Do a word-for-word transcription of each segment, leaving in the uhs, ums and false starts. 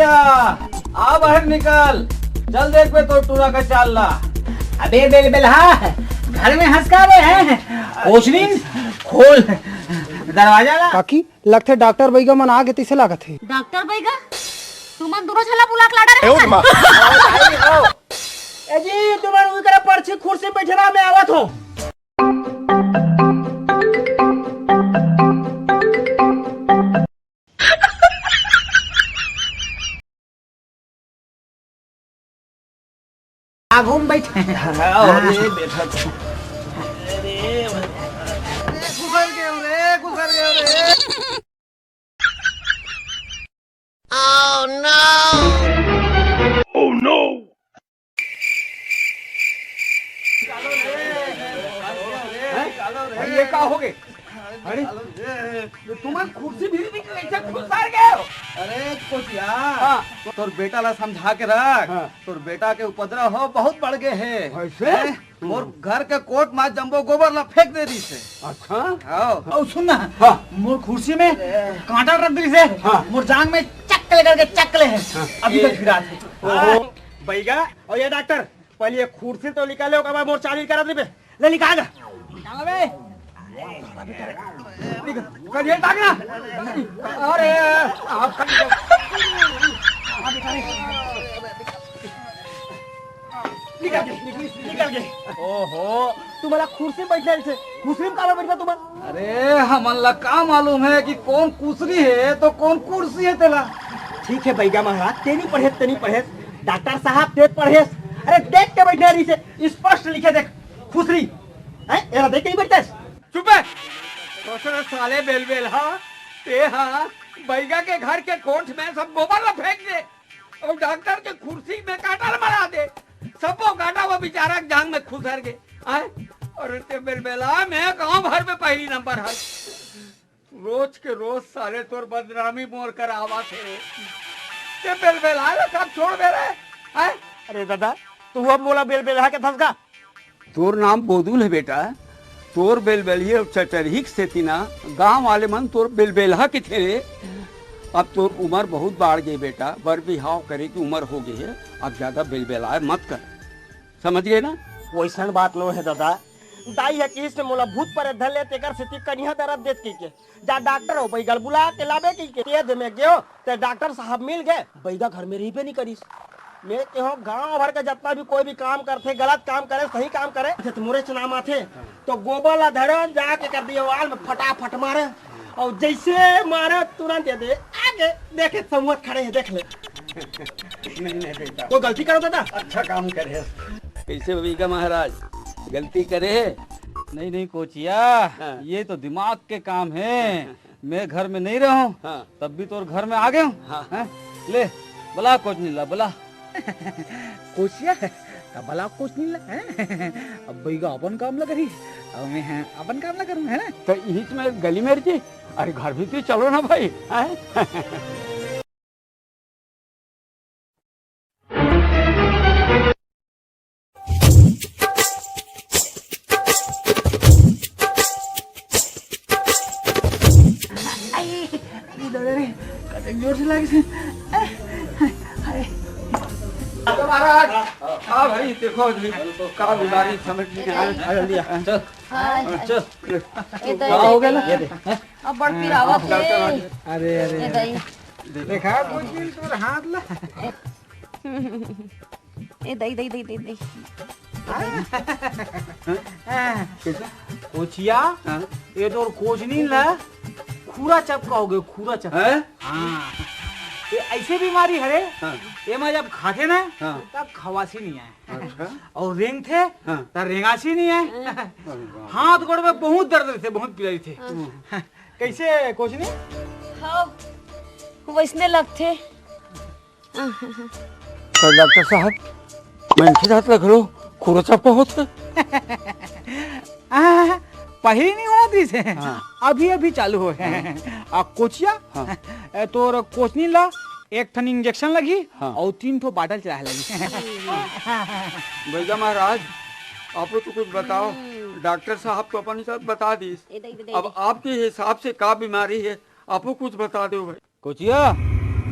आ बाहर निकल, चल देख बे तोर टूरा के चाल ला। अबे बेलबेलहा, घर में हंस का रहे हैं? कोचनी, खोल दरवाजा ला। काकी, लगथे डॉक्टर बैगा मन आ गे तइसे लागत हे। डॉक्टर बैगा? तुमन दूनों झन ला बुला के लाडा रहे। ए जी, तुमन उही करा परछी कुर्सी में बैठे रहा, मैं आवत हूँ। आगू में बैठे हैं। हाँ, अरे बेटा, अरे, अरे, घुसर गए रे, घुसर गए रे। Oh no! Oh no! हैं? भाई, ये का हो गए? अरे, ये तुमन कुर्सी भी, भी कैसे घुसर गए हो? अरे, कोचिया, हाँ। तोर बेटा ला समझा के रख। हाँ। तोर बेटा के उपद्रव हो बहुत बढ़ गए है। ऐसे? हैं? मोर घर के कोठ मा जम्बो गोबर ला फेंक दे दिस हे। अच्छा? हाँ। अउ सुन ना, हाँ। मोर कुर्सी में कांटा रख दिस हे। हाँ। मोर जांग में चक ले करके चक ले हे। हाँ। अभी तक फिरा थे। ओहो। बैगा, अउ ये डॉक्टर, पहले ये कुर्सी तो निकाले, ओकर बाद मोर चाली करा देबे। ले निकाल। निकाल बे। निकाल, ये टांग ना। अरे, आप निकल गे, निकल गे। ओहो, तुम्हारा कुर्सी में बैठना है, कुर्सी में काबर बैठना तुम्हारा? अरे, हमन ला का मालूम है कि कौन कुसरी है तो कौन कुर्सी है तेला? ठीक है बैगा महाराज, तेनी पढ़े, तेनी पढ़े, डॉक्टर साहब ते पढ़े। अरे देख के बैठना रही से, स्पष्ट लिखे देख, खुसरी। हैं? एला देख के नहीं बैठता है? चुप है। दूसरे साले बेलबेलहा, ते हा बैगा के घर के कोठ में सब गोबर ला फेंक दे। अउ डॉक्टर के कुर्सी में कांटा ल मरा दे, सबो कांटा वो बेचारा के जांग में खुसर गे। आय, अरे ते बेलबेला, मैं गांव भर में पहली नंबर हस। रोज के रोज साले तोर बदनामी मोर कर आवत हे। ते बेलबेला रे, सब छोड़ दे रे। आय, अरे दादा, तू अब मोला बेलबेला के धसका। तोर नाम बोदुल हे बेटा, तोर बेलबेलही अउ चचरही के सेती ना गांव वाले मन तोर बेलबेलहा कथे रे। अब तोर उमर बहुत बाढ़ गे बेटा, बर बिहाव करे के उमर हो गे हे, अब ज्यादा बेलबेलाय मत कर, समझ गे ना? वइसन बात नो हे ददा, दाई ह किहिस मोला भूत परेत धर ले, तेकर सेती कनिहा दरद देत कहिके। जा डॉक्टर हो, बैगा ल बुला के लाबे कहिके। ते दे में गेंव, ते डॉक्टर साहब मिल गे, बैगा घर में रहिबे नइ करिस। में केहेंव गांव भर के जतना भी कोई भी काम करथे, गलत काम करे, सही काम करे, ते मोरेच नाम आथे। तो गोबर ला धरे, जाके कर दिए वाल में फटाफट मारे, अउ जइसे मारे तुरंत ये दे आगे देखे समूहत खड़े हे, देख ले। नहीं, नहीं बेटा। कोई गलती करो दादा? अच्छा काम करे। कइसे बैगा महाराज, गलती करे हे? नहीं, नहीं कोचिया, हाँ। ये तो दिमाग के काम हे। मैं घर में नहीं रहूं, हाँ। तब भी तोर घर में आ गेंव। हाँ। हैं? ले, बला कोचनी ला, बला। कोचिया, त बला कोचनी ला, हैं? अब बैगा अपन काम ला करही, अब मैं, हैं, अपन काम ला करूं, है ना? त इही में गली में रहिथे, अरे घर भीतरी चलो ना भाई, हैं? आई, अरे दादा रे, कतेक जोर से लागिस हे। हाय। महाराज, हाँ भाई, देखो जी, का बीमारी समझ नहीं आया। चल। हाँ, चल। ये तो का हो गया ना? ये दे। अब बड़ पिरावत हे। अरे, अरे, ये अरे। दई। देखा, कुछ दिन तोर हाथ ला। ए दई, दई, दई, दई, दई। हाँ? कैसे? कोचिया, हाँ? ये तोर कोचनी ला खूरा चपका हो गयो, खूरा चपका। हैं? हाँ। ये ऐसे बीमारी हरे, हाँ। ये मैं जब खाथे ना, हाँ। तब खवासी नहीं आए। अच्छा। और रेंगथे, हाँ। तब रेंगासी नहीं आए। अरे बाप। हाथ गोड़ में बहुत दर्द रहिथे, बहुत पीड़ा रहिथे। हाँ। कैसे कोचनी? हाँ, वैसने लगथे। त डॉक्टर साहब, मनखे जात ल घलो खूरा चपका होत हे। आ, पहिली नहीं होत रिहिस हे। हाँ। अभी अभी चालू होय हे। हाँ। आ कोचिया, हाँ। ए, तोर कोचनी ला एक ठन इंजेक्शन लगही हाँ। अउ तीन ठो बाटल चढ़ाए लगही। बैगा महाराज, आपो तो कुछ बताओ। हम्म। डॉक्टर साहब तो अपन हिसाब बता दिस। ए, दे, दे, दे, अब दे। आपके हिसाब से का बीमारी हे, आपो कुछ बता दो भाई। कोचिया,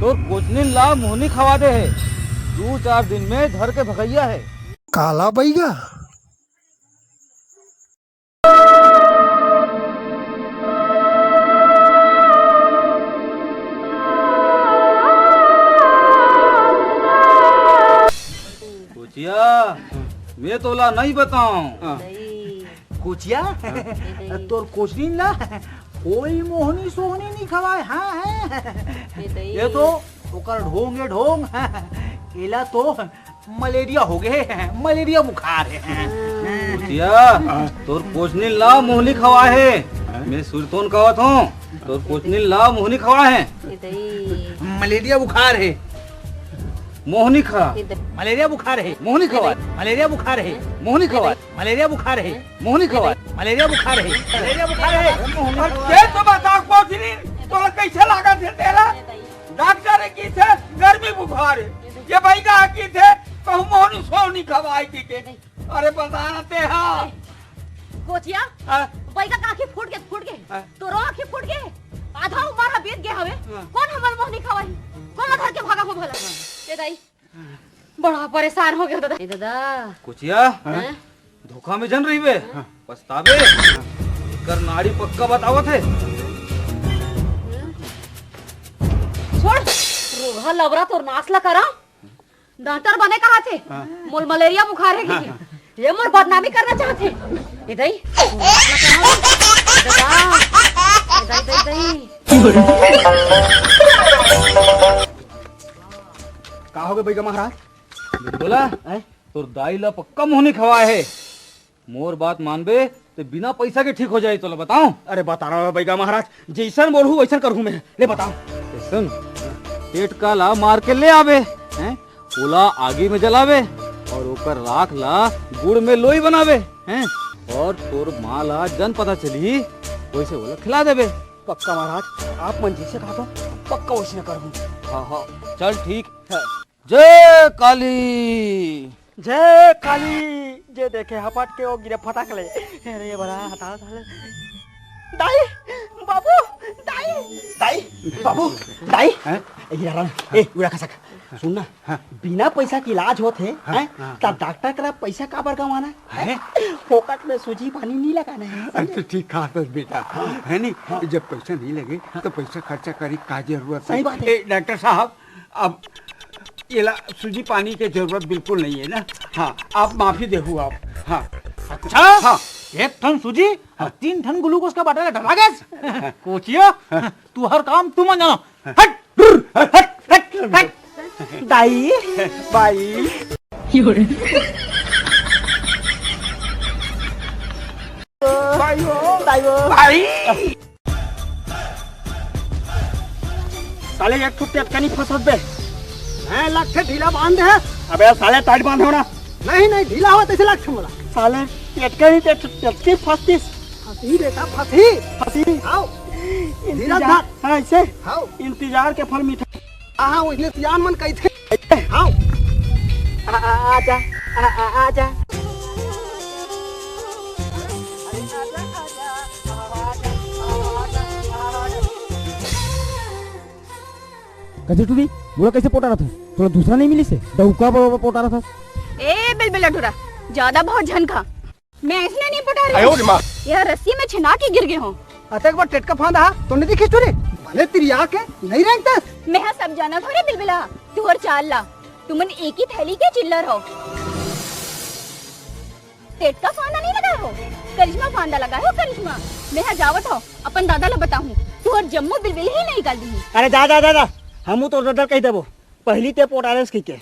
तोर कोचनिन ला मोहनी खवा दे हे। दू चार दिन में धर के भगइया हे। काला बइगा। कोचिया, मैं तोला नहीं बताऊं। हाँ। कोचिया, तोर कोचनिन ला कोई मोहनी सोहनी नहीं खवाए, हाँ, है। ये तो ओकर ढोंग है, ढोंग। एला तो मलेरिया हो गए, मलेरिया बुखार है। कोचिया, तोर कोचनिन ला मोहनी खवाए है। मैं सुरतोन कहत हूँ, तोर कोचनिन ला मोहनी खवाए है। मलेरिया बुखार है। मोहनी खा। मलेरिया बुखार है। मोहनी खवा। मलेरिया बुखार है। मोहनी खवा। मलेरिया बुखार है। मोहनी खवा। मलेरिया बुखार है। मलेरिया बुखार है। अउ ये तो बता, कोचनिन, तोला कइसे लागत हे तेला? डॉक्टर हे कहिथे गर्मी बुखार हे, ये बइगा हे कहिथे कहूँ मोहनी सोहनी खवाए कहिके। अरे बता ना ते हा। कोचिया, हाँ? बइगा के आँखी फूट गे, फूट गे। हाँ। तोरो आँखी फूट गे। आधा उमर ह बीत गे हवे। हाँ। कोन हमर मोहनी खवाही? कोन ला धर के भागा हो भला? ए दाई, बड़ा परेशान हो गया दादा। ए दादा। कोचिया, हैं? धोखा में झन रहिबे, पछताबे। एकर नाड़ी पक्का बतावत हे। छोड़, रोगहा लबरा तोर नास ला करा। डॉक्टर बने कहत हे, हाँ। मोर मलेरिया बुखार हे कि? हाँ। ये मोर बदनामी करना चाहत हे। ए दाई, दादा, ए दाई, दाई, दाई। का हो गे बइगा महाराज? बोला, हैं? तोर दाई ला पक्का मोहनी खवाए हे। मोर बात मानबे ते बिना पइसा के ठीक हो जाही, तोला बताऊं? अरे बता ना बइगा महाराज, जइसन बोलहू वइसन करहूं मैं। ले बताओ। सुन, टेटका ला मार के ले आबे, हैं? ओला आगी में जलाबे अउ ओकर राख ला गुड़ में लोई बनाबे, हैं? अउ तोर माँ ला जन पता चलही, वइसे ओला खिला देबे। पक्का महाराज, आप मन जइसे कहत हो, पक्का वइसने करहूं। हाँ, हाँ, चल ठीक। हाँ। जय काली। जय काली। जे देखे हपट के ओ गिरे फटक ले। अरे बड़ा हटाओ साले। दाई, बाबू, दाई। दाई, बाबू, दाई। हैं? ए, हीरा राम, ए, उड़ा खसक। सुन ना, हाँ। बिना पइसा के इलाज होत हे, हाँ, हैं? हाँ, त हाँ। डॉक्टर करा पइसा काबर गंवाना? हैं? फोकट में सूजी पानी नहीं लगाना है, अरे समझे? तो ठीक कहा था बेटा, हाँ। है नहीं? हाँ। जब पइसा नहीं लगे, हाँ। तो पइसा खर्चा करी का जरूरत सही है? बात है। ए, डॉक्टर साहब, अब एला सूजी पानी के जरूरत बिल्कुल नहीं है ना। हाँ, आप माफी देहू आप। हाँ। अच्छा? हाँ। एक ठन सूजी अउ हाँ। तीन ठन ग्लूकोज का बाटल डला गेस। कोचिया, हाँ। तू हर काम तू मन जानो। हट, हट, हट, हट। दाई, बाई। भाई हो। भाई हो। भाई। साले एक ठो टेटका नहीं फंसत बे। हैं, लगथे ढीला बांध दे। अबे साले टाइट बांधे हो ना। नहीं, नहीं, ढीला होवत अइसे लगथे मोला। साले टेटका नहीं, टेट-, टेटकी फंसतिस। फंसी बेटा, फंसी। फंसी। आओ। धीरज इंतजार, धर। हाँ, ऐसे। आओ। इंतजार के फल मीठा। हाँ, हाँ, ओइसने सियान मन कहिथे। आओ। आ, आ, आजा, आ, आ, आजा। कइसे टूरी, मोला कइसे पोटारत हस? तोला दूसरा नहीं मिलिस हे? डउका बरोबर पोटारत हस। ए बिलबिला टूरा, ज्यादा भाव झन खा। मैं अइसने नहीं पोटारे हंव। यह रस्सी में छिना के गिर गे हंव। अतेक बड़ टेटका फांदा हा, तो नहीं देखिस टूरी? भले तिरिया के नहीं रेंगतस। मैं हा सब जानत हंव रे बिलबिला, तुंहर चाल ला। तुमन एक ही थैली के चिल्लर हो। टेटका फांदा नहीं लगाए हो, करिश्मा फांदा लगाए हो, करिश्मा। मैं हा जावत हंव, अपन दादा ला बताहूं, तुंहर जम्मो बिलबिल ही नहीं कर दी। अरे जा, जा, जा, जा, हमू तोर दादा कहि देबो, पहिली ते पोटारेस कहिके।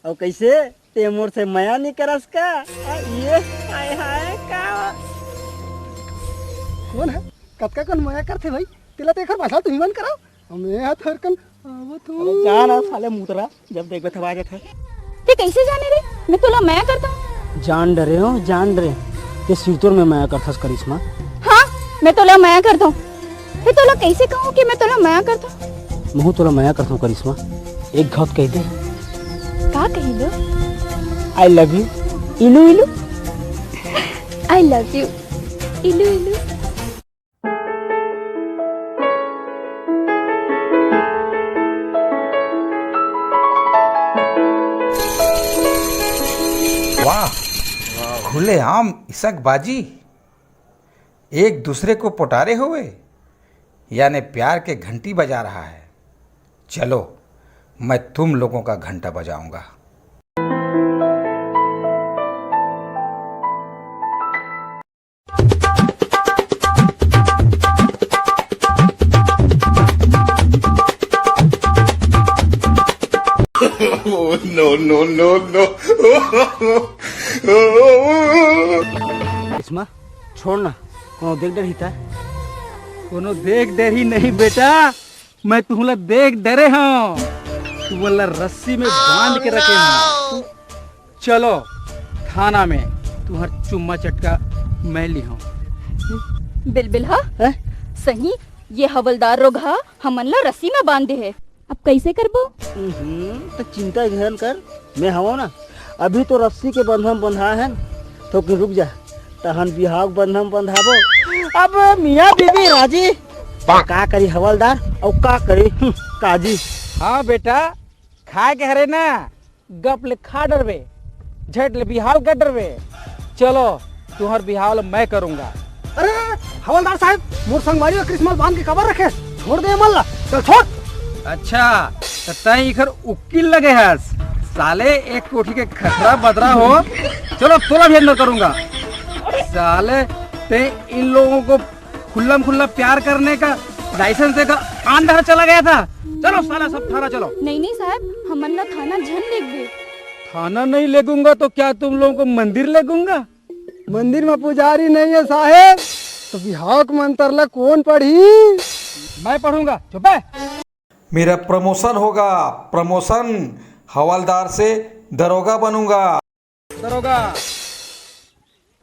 अउ कइसे? ते मोर से मया नइ करस का? आ, ये, हाय, हाय, का? कोन हे? कतका कन मया करथे भाई? तेला तो एकर भाषा तुही मन करो। हम ये हाथ हर कन आवत हूँ। अबे जा ना साले मुतरा, जब देखबे तब आ जाथे। ते कइसे जाने रे? मैं तोला मया करत हंव। जान डरे हो, जान डरे। ते सिरतोर में मया करथस करिश्मा। हाँ, मैं तोला मया करत हंव। मैं तोला कइसे कहूँ कि मैं तोला मया करत हंव? महू तोला मया करत हंव करिश्मा, एक घात कहि दे। का कहि दो? I love you, इलू इलू। I love you, इलू इलू। वाह, खुलेआम इसकबाजी, एक दूसरे को पोटारे हुए, यानी प्यार के घंटी बजा रहा है। चलो, मैं तुम लोगों का घंटा बजाऊंगा। Oh, no, no, no, no. Reshma, छोड़ ना, कोनो देख डरही ता? कोनो देख डरही नहीं बेटा, मैं तुहला देख डरे हूँ। तुमला रस्सी में बांध के रखे हूँ। चलो थाना में, तुम्हार चुम्मा चटका मैं ली हूँ। बिलबिल हा? हैं? सही, ये हवलदार रोगहा हमन ला रस्सी में बांध दे है। अब कैसे करबो? हम्म, तो चिंता झन कर, मैं हवं ना। अभी तो रस्सी के बंधन बंधा है, तो कि रुक जा, तहन बिहाव के बंधन बंधाबो। अब मियाँ बीबी राजी, का करी हवलदार, और का करी, हम्म, काजी। हाँ बेटा, खाए के हरे ना, गप ले खा डरबे, झट ले बिहाव कर डरबे। चलो, तुम्हार बिहाव ल मैं करूंगा। अरे, अरे, अरे, हवलदार साहब, मोर संगवारी ला क्रिसमस बांध के काबर रखे? छोड़ दे मन ला, चल छोड़। अच्छा, त तैं इखर उकील लगे हस। साले एक कोठी के खतरा बदरा हो। चलो, तोला भी अंदर करूंगा। साले, तैं इन लोगों को खुल्लम खुल्ला प्यार करने का लाइसेंस देकर आंध्र चला गया था। चलो साला सब थाना चलो। नहीं, नहीं साहब, हमन ला थाना झन लेगबे। थाना नहीं लेगूंगा तो क्या तुम लोगों को मंदिर लेगूंगा? मंदिर में पुजारी नहीं है साहेब, तो बिहाव के मंत्र ला कौन पढ़ी? मैं पढ़ूंगा, चुप है। मेरा प्रमोशन होगा, प्रमोशन, हवलदार से दरोगा बनूंगा। दरोगा।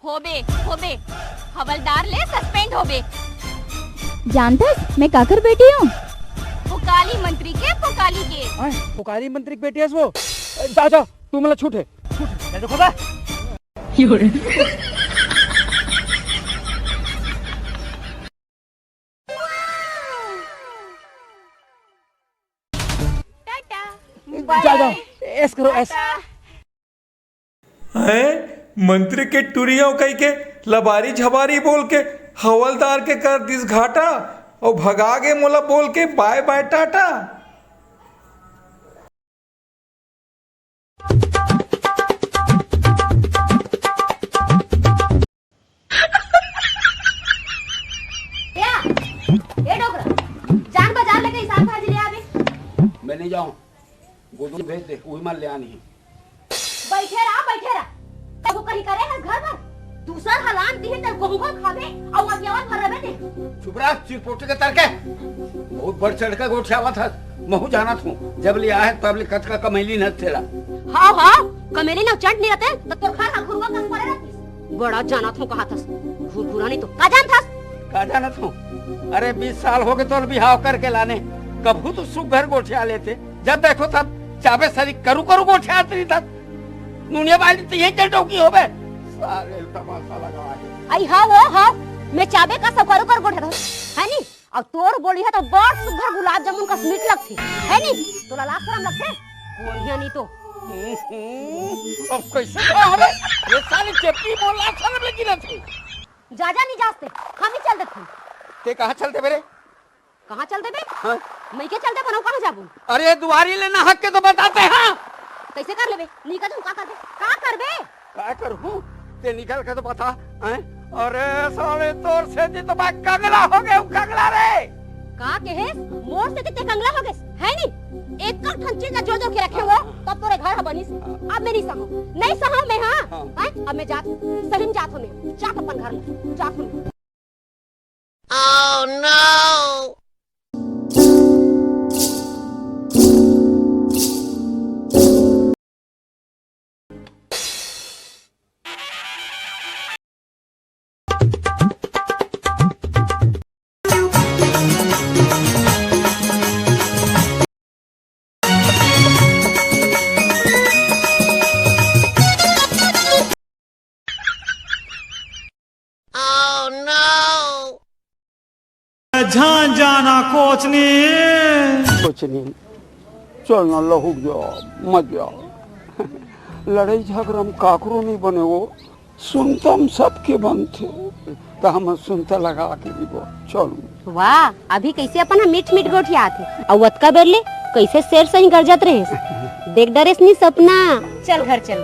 होबे, होबे, हवलदार ले सस्पेंड होबे। जानथस, मैं काकर बेटी हूँ? पुकाली मंत्री के, पुकाली के। आय, पुकाली मंत्री के बेटी हस वो? जा, जा, तू मला छूट है, छूट है। जा, जा, जा। टाटा। जा, जा, ऐस करो, ऐस। टाटा। हैं? मंत्री के टुरिया कहि के लबारी झबारी बोल के हवलदार के कर दिस घाटा, और भगा गे मोला बोल के बाय बाय टाटा। ए, ए डोकरा, जान बाजार लेके हिसाब भाजी ले आबे। मैं नहीं जाऊं, गोदू भेज दे, वही माल ले आनी है। बैठे रहा, बैठे रहा, कबो कहीं करे है घर पर। दूसर हलान दिहे ते कहूँगा खाबे, अउ अतियावत भर रहे ते। चुप रहा, चिरपोटी के तरके। बहुत बढ़ चढ़ के गोठियावत हस, महू जानत हूँ। जब ले आए तब ले कतका कमैली न तेला। हाँ, हाँ, कमैली न चंट नहीं रहते, तो तोर घर हर घुरुआ कस पड़े रहतीस। बड़ा जानत हूँ कहा थस, घुरघुरा नहीं तो का जानत हस? का जानत हूँ? अरे बीस साल हो गए तोर बिहाव करके लाने, कभू तो सुख घर गोठिया लेते, जब देखो तब चाबे सरी करू करू गोठियात रही था। नुनिया बाली तो यही चल डौकी होबे। सारे तमाशा लगा है। आई हाँ वो हाँ, मैं चाबे का सब करू करू गोठियात हूँ, है नी? अब तोर गोली है तो बड़ सुघर गुलाब जामुन का स्वीट लगती, है नी? तोला लाज शरम लगते? गोलियां नहीं तो। अब कैसे कहा रे? ये साले चेपी बोल लाज शरम लगी ना थे। जा जा नहीं जास्ते, हम ही चल देते। ते कहाँ चल देबे रे? कहाँ चल देबे? हाँ? मैं के चल देबो ना, कहाँ जाबो? अरे दुआरी ले ना हक के तो बताते हाँ। कैसे कर लेबे? नहीं कर दूँ, का करबे? का करबे? का करहूँ? ते निकल के तो बता, हैं? अरे साले तोर से जी तो मैं कंगला हो गया हूँ, कंगला रे। का कहे? मोर से ते कंगला हो गए, है नी? एक ठन चीज ला जोड़ जोड़ के रखे हो, तब तोरे घर ह बनिस। अब मैं नहीं सहूँ, नहीं सहूँ मैं, हाँ? हाँ। हैं? अब मैं जात, सही में जात हूँ मैं, जात अपन घर में, जात हूँ मैं। झन जाना कोचनी। कोचनी, चल ना लहुक जा, मत जा। लड़ाई झगड़ा म काकरो नहीं बने वो, सुनता म सबके बनथे। त हम सुनता लगा के रहिबो। चल। वाह, अभी कैसे अपन ह मीठ मीठ गोठियात हे, अउ अतका बेर ले कैसे शेर सही गरजत रहेस। देख डरेस नी सपना। चल घर चल।